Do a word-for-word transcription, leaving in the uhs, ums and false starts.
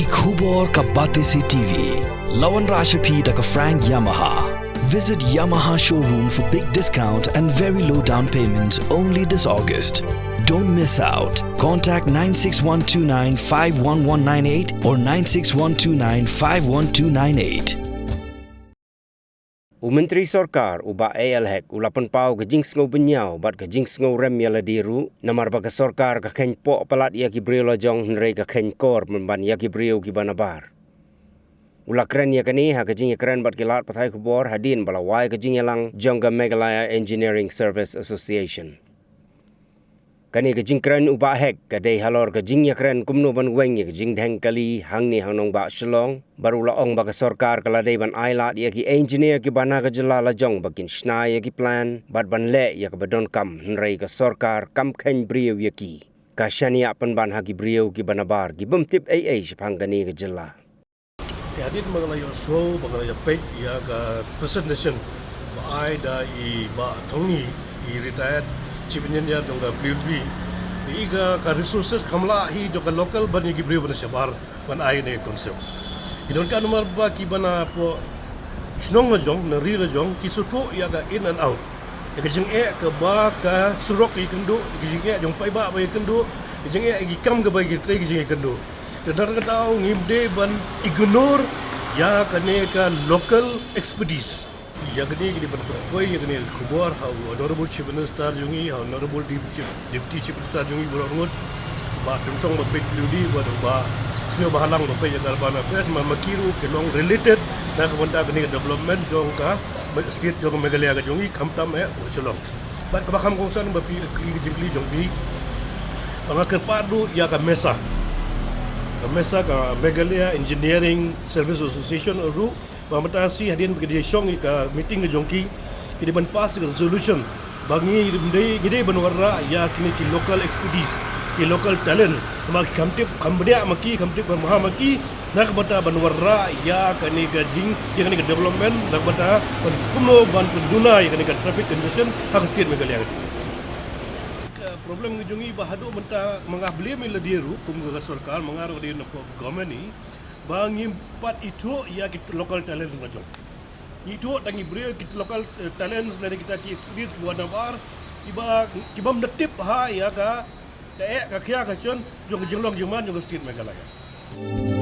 Ki khubor ka Batesi T V. La wanrah sha phi da ka Frank Yamaha. Visit Yamaha showroom for big discount and very low down payment only this August. Don't miss out. Contact nine six one two nine five one one nine eight or nine six one two nine five one two nine eight. U Myntri Sorkar u Bah A L Hek u la pynpaw ka jingsngew bynñiaw bad ka jingsngew rem ïa lade ruh, namar ba ka sorkar ka kheiñ poh palat ïa ki briew la jong hynrei ka kheiñ kor pynban ïa ki briew kiba nabar. U la kren ïa kane ha ka jingïakren bad ki lad pathai khubor hadien ba la wai ka jingïalang jong ka Meghalaya Engineering Service Association. Kane ka jingkren u Bah Hek ka dei halor ka jingïakren kumno ban weng ïa ka jingdheng kali hangne ha nongbah Shillong, bad u la ong ba ka sorkar ka la dei ban ailad ïa ki engineer kiba na ka jylla la jong ba kin shna ïa ki plan bad ban leh ïa kaba donkam, hynrei ka sorkar kam kheiñ briew ïa ki. Ka shaniah pynban ha ki briew kiba nabar ki bym tip ei ei shaphang kane ka jylla. Ïa hadien ba nga la ïohsngew, ba nga la ïa peit ïa ka presentation ba ai da i Bah Thongni, i retired chief engineer jong ka P W D, i ka, ka resources kam lah hi jong ka local ban ïa ki briew ba na shabar ban ai ne concept. I don ka namar ba kiba na poh shnong la jong, na ri la jong, ki sngewthuh ïa ka in and out, ïa ka jingeh kaba ka surok ïakynduh, ïa ka jingeh jong paidbah ba ïakynduh, ïa ka jingeh ïa ki kam kaba ki trei ki jingïakynduh. Te na kata ka daw ngim dei ban ignore ïa kane ka local expertise. Ïa kane ka dei ban pynpoi ïa kane ka khubor ha u Honorable Chief Minister jong ngi, ha u Honorable Deputy Chief, Deputy Chief Minister jong ngi baroh ngut, Bah Tynshong ba peit P W D, bad Bah Sniawbhalang ba peit ïa ka Urban Affairs, namar ma ki ruh ki long related na ka bynta kane ka development jong ka state jong Meghalaya ka jong ngi, khamtam eh Shillong. Bad kaba kham kongsan ba phi kylli ka jingkylli jong phi, ba nga kyrpad ruh ïa ka MESA, ka MESA, ka Meghalaya Engineering Service Association ruh, ba mynta shi hadien ba ki dei shong ïa ka meeting ka jong ki, ki dei ban pass ka resolution ba ngi dei, ngi dei ban wanrah ïa kine ki local expertise, ki local talent. Namar ki kham tip, kham bniah ma ki, kham tip, kham bha ma ki, na ka bynta ban wanrah ïa kane ka jing, ïa kane ka development, na ka bynta ban kumno ban pynduna ïa kane ka traffic congestion ha ka state Meghalaya. Ka problem ka jong ngi ba haduh mynta ma nga blame ïa lade ruh kum ka sorkar, ma nga ruh ka dei na ka government ni, ba ngim pat ithuh ïa ki local talents ba jong. Ngi ithuh tang i briew ki local, eh, talents lane kita ki experience kiba nabar, kiba, ki bym da tip ha ïa ka, ka eh, ka khia, ka shon jong ka jinglong jingman jong ka state Meghalaya.